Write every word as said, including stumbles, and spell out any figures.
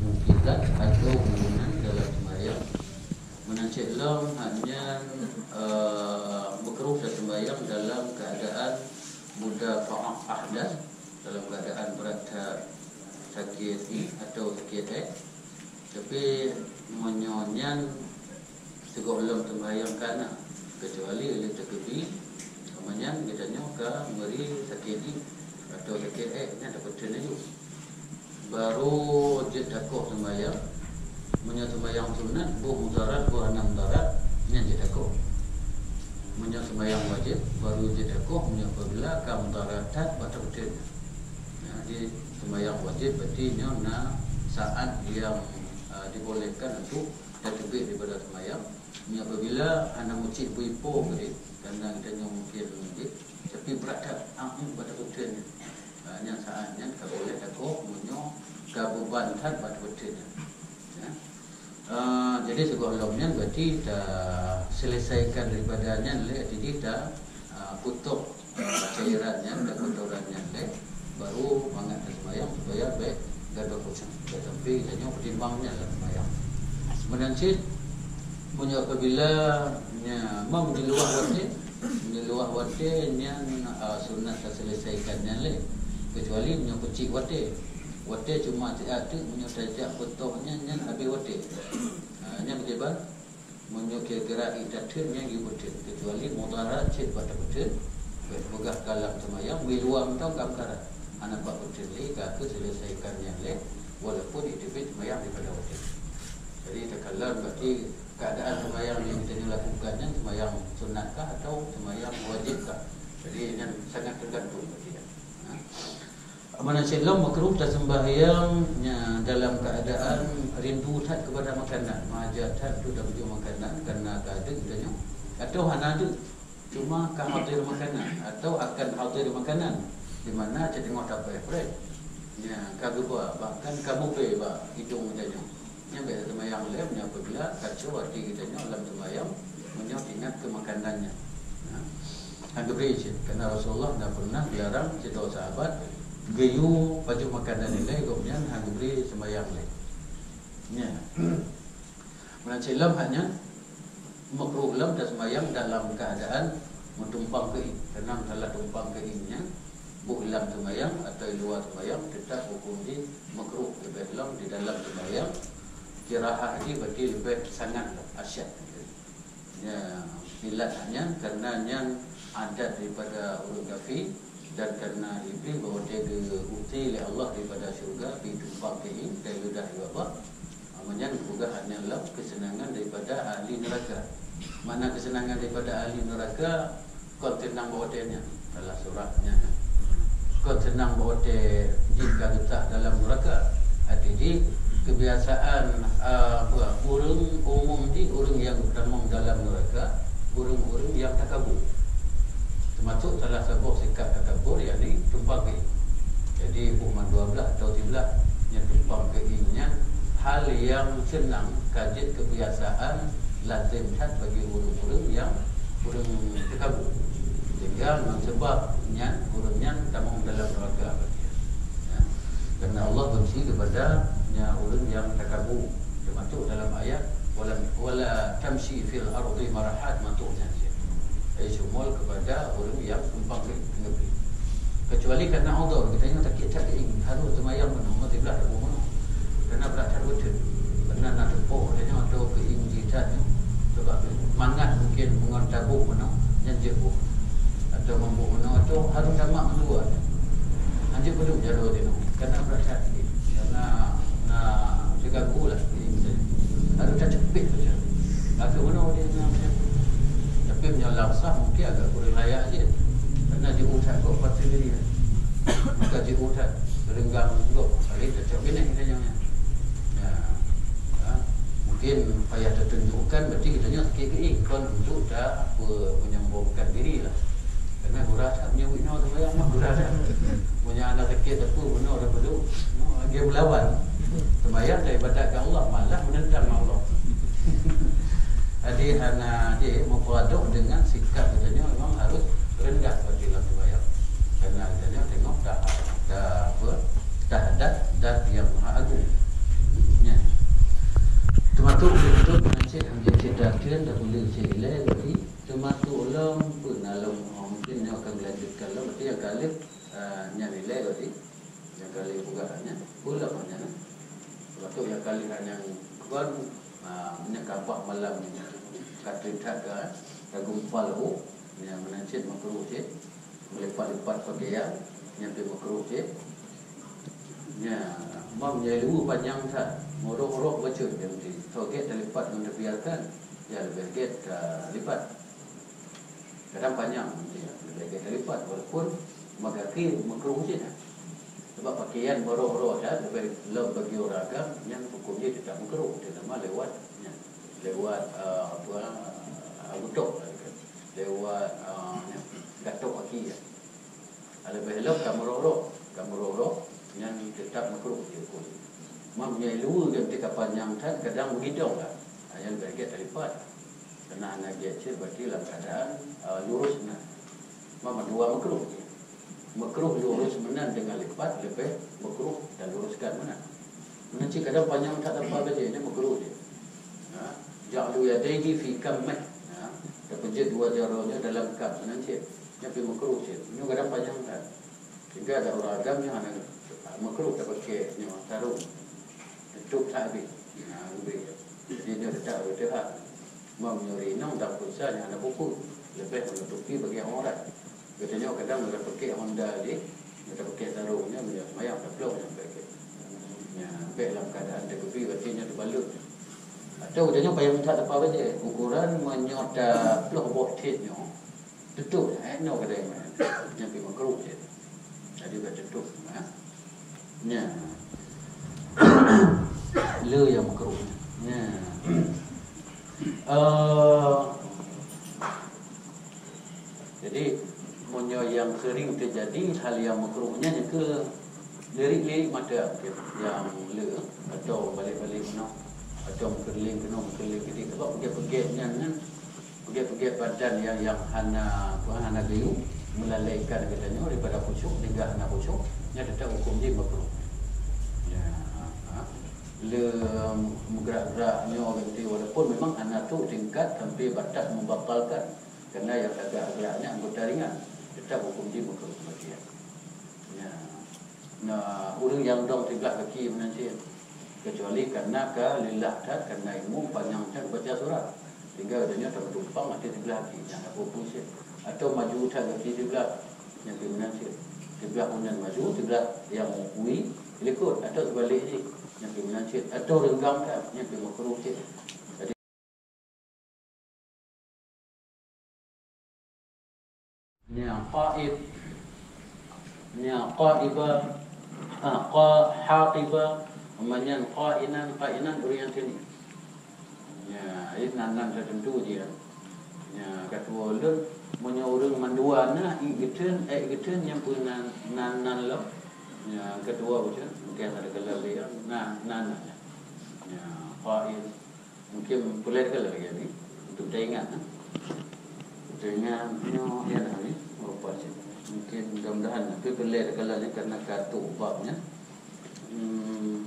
Mungkin atau hubungan dalam sembahyang. Meunan cit lom hanya, eh, makruh dan sembahyang dalam keadaan muda fa'ah ahdas, dalam keadaan berat sakit ni atau sakit eh. Tapi meunyoe nyan sigohlom sembahyang ka na, kecuali lé teukebi, meunyan geutanyoe ka meuri sakét di atau sakét ék nyan tapeuteun laju. Baru jeuet takoh sembahyang. Meunyoe sembahyang sunat, boh mudarat, boh hana mudarat, nyan jeuet takoh. Meunyoe sembahyang wajéb, baru jeuet takoh meunyoe apabila ka mudarat that bak tapeuteun. Jadi sembahyang wajéb berarti nyoe na saat yang, ah, dibolehkan untuk tateubiet daripada sembahyang. Meunyoe apabila hana mucit bui po tadi, karena geutanyoe mungkin jih, tapi brat that, ah, hmm, bak tapeuteun nyan. Ah, nyan saat nyan ka boleh takoh meunyoe ka beuban that bak tapeuteun nyan. Ya. Ah, jadi sigohlom nyan berarti taselesaikan daripada nyan lé, jadi ta, ah, kutok, ah, cairan nyan dan kotoran nyan lé, baru mangat taseumbahyang supaya bèk gadôh khusyuk. Bèk sampai tanyoe pertimbang nyan lam seumbahyang. Meunan cit, meunyoe apabila nya, mam di luwa watèe, di luwa watèe nyan, ah, sunat taselesaikan nyan lé. Kecuali meunyoe peucit watèe. Watèe cuma siat teuk, meunyoe tajak peutoh nyan, nyan habéh watèe. Ah, nyan kiban. Meunyoe kira-kira ék tateun nyan geupeuteun, kecuali mudarat cit bak tapeuteun, bèk peugah ka lam seumayang, di luwa mantong ka mudarat. Hana bak peuteun lé, ka keu selesaikan nyan lé, walaupun iteubiet seumayang daripada watèe. Jadi takalon berarti keadaan seumayang nyang geutanyoe lakukan nyan seumayang sunat kah atau seumayang wajéb kah. Jadi nyan sangat teugantung berarti nyan. Ha? Meunan cit lom makruh taseumbahyang nya dalam keadaan rindu that kepada makanan, meuhajat that untuk tapeujeuet makanan karena ka deuek geutanyoe, atau hana deuek, cuma ka hadir makanan atau akan hadir makanan, di mana cit teungoh tapéh preh. Nya ka geuba, bahkan ka beubée bak idong geutanyoe. Nyan bèk seumayang lé meunyoe apabila kacau até geutanyoe lam seumayang, meunyoe teuingat keu makanan nyan. Nah, han geubri cit, karena Rasulullah na pernah geularang sidroe sahabat geuyue pajoh makanan ilèe, gobnyan han geubri seumayang lé. Nyan. Meunan cit lom hanya makruh lom taseumayang dalam keadaan meutumpang keuieng. Karena masalah tumpang keuieng nyan, boh lam seumayang atau luwa seumayang, tetap hukum jih makruh, leubeh lom di dalam seumayang. Kirahah jih berarti leubeh sangat lah, asyad. Ya, ilat nyan karena nyan adat daripada ureueng kafé dan karena Iblih bahwa dia diusir oleh Allah daripada syurga, ditumpang keuieng dari lidah Allah. Meunan geupeugah nyan lom keuseunangan daripada ahli neuraka. Makna keuseunangan daripada ahli neuraka, kon seunang bak watèe nyan. Salah surah nyan. Kon seunang bak watèe jih ka geutah dalam neuraka. Até jih kebiasaan, ah, apa, ureueng umum jih, ureueng nyang geutamong dalam neuraka, ureueng-ureueng nyang takabur. Teumasok salah saboh sikap takabur, yakni tumpang keuieng. Jadi, boh mandua blah atau siblah nyang tumpang keuieng nyan hal nyang seunang ka jeuet keubiasaan lazem that bagi ureueng-ureueng nyang ureueng takabur. Sehingga ngon sabab nyan ureueng nyan tamong dalam neuraka. Ya. Karena Allah benci kepada nya ureueng nyang takabur. Teumasok dalam ayat, "Wala, wala tamshi fil ardi maraha," teumasok nyan cit. Ai syumul kepada ureueng nyang tumpang keuieng. Kecuali karena udhur, geutanyoe sakét that keuieng, harôh seumayang meunoe, meuti blah taboh meunoe. Karena brat that beutôi. Karena na teupoh geutanyoe atau keuieng jih that nyoe. Sebab mangat mungkin meungon taboh meunoe, nyan jeuet boh. Atau mamboh meunoe, atau harôh tamat meudua. Hanjeuet peuduek jaroe teunoe. Karena brat that. Karena na teugagu lah. Harôh taceupet saja. Atau meunoe dia na macam. Tapi meunyoe lam sah mungkin agak kurang layak jih. Karena jiôh that gob pasti diri. Maka jiôh that reunggang gob. Paléng cocok binéh kita nyoe. Ya. Ha? Mungkin payah tatunjukkan berarti geutanyoe sakét keuieng, kon untuk ta-, pe-, menyombongkan diri lah. Karena gura that meunyoe bunoe seumayang mah gura that. Meunyoe hana sakét teupeu bunoe dah peuduek, no, lagèe meulawan. Seumayang dan ibadat keu Allah malah menentang Allah. Jadi hana jih meupadok dengan sikap geutanyoe memang harus rendah bagi lam seumayang. Karena geutanyoe teungoh ta-, ta-, apa, tahadat Zat yang Maha Agung. Nyan. Teumasuk beutôi meunan cit, hana cit tatheun dan ulée cit ilée, berarti teumasuk lom pun na lom, oh, mungkin nyoe akan melanjutkan lom, berarti nyang kalih, ah, nyan ilée berarti. Nyang kalih peugah nyan, peue lom nyan. Teumasuk nyang kalih nyang kon, ah, meunyoe ka bak malam nyan, ka trép that ka, ka gumpal ôk, nyan meunan cit makruh cit. Meulipat-lipat pakaian, nyan pih makruh cit. Nya, mam nyai luweue panyang that, meurok-rok bacut dia meusti. Soe gét talipat ngon tabiarkan, ya leubeh gét talipat. Kadang panyang meusti, ya leubeh gét talipat, walaupun bak gaki makruh cit. Sabab pakaian meurok-rok that, leubeh lom bagi ureueng agam, nyan huköm jih teutap makruh, teutama lewat, nyan, lewat, eh, apa, eh, gutok, lewat, eh, nyan, gatok gaki, ya. Leubeh lom ka meurok-rok, ka meurok-rok, nyan teutap makruh jih huköm. Mam nyai luweue nyan teuka panyang that kadang beugidong lah. Ha, nyan leubeh gét talipat. Karena hana gét cit berarti lam keadaan, eh, lurus meunan. Mam dua makruh jih. Makruh lurus meunan deungon lipat, leubeh makruh taluruskan meunan. Meunan cit kadang panyang that tapak bajée, nyan makruh jih. Ha? Ja'lu yadaihi fi kammih. Ha? Tapeujeuet dua jaroe nyoe dalam kam, meunan cit. Nyan pih makruh cit. Nyoe kadang panyang that. Sehingga ada ureueng agam nyoe hana makruh tapaké nyoe sarong. Tutup that habéh. Ha, leubeh. Jadi nyoe teutap beuteuhat. Mam nyoe rinong dan pulsa nyang hana buku, leubeh menutupi bagian aurat. Geutanyoe kadang udah pakai Honda jih, udah pakai sarung nyan, bila semayang taploh nyan pakai. Nyan, bèk lam keadaan teukeubie, berarti nyan teubalut. Atau geutanyoe payah minta tapa bajée, ukuran meunyoe taploh boh thit nyoe, tutup, eh, nyoe kadang nyan. Nyan pih makruh cit. Jadi, bèk tutup, ha. Nya. Le nyang makruh. Nya. Eh, jadi, meunyoe nyang sering teujadi hal nyang makruh nyan, nyan keuh lirik-lirik mata nyang le, atau balek-balek keunoe, atau meukeureuling keunoe, meukeureuling keudeh. Sabab peugét-peugét nyan, nyan Peugét-peugét badan nyang, nyang hana, hana geuyue, meulalaikan geutanyoe daripada khusyuk, sehingga hana khusyuk, nyan teutap huköm jih makruh. Ya, ha. Le meugerak-gerak nyoe ganti, walaupun memang hana trok tingkat sampai batas membatalkan, karena nyang tagak-gerak nyan anggota ringan, teutap huköm jih makruh sebagian. Ya. Nah, ureueng nyang dong siblah gaki meunan cit, kecuali karena ka lillah that, karena ilmu panyang that baca surah, sehingga geutanyoe tameutumpang ateueh siblah gaki, nyan hana peue-peue cit. Atau maju that gaki siblah, nyan pih meunan cit. Siblah uneuen maju, siblah nyang wie likot, atau seubalek jih, nyan pih meunan cit. Atau reunggang that, nyan pih makruh cit. Jadi, Nya, qaib. Nya, qaiba. Ah, qa-, haqiba. Umpama nyan qainan, qainan ureueng nyang teungoh. Nya, ini nan-nan teuteuntu jih, ya. Nya, ka tuwoe ulôn, meunyoe ureueng mandua na, ié geuteun, ék geuteun, nyan peue nan, nan-nan lom. Nya, ka tuwoe ulôn, mungken ada keulebihan, nan, nan, nan. Nya, qaib. Mungkin peureulèe lagèe nyoe untuk teuingat, eh. Teuingat nyoe, ya, nah, ni, rupa cit. Mungkin mudah-mudahan, tapi peureulèe lagèe nyoe karena ka trok bab nyan. Hmm,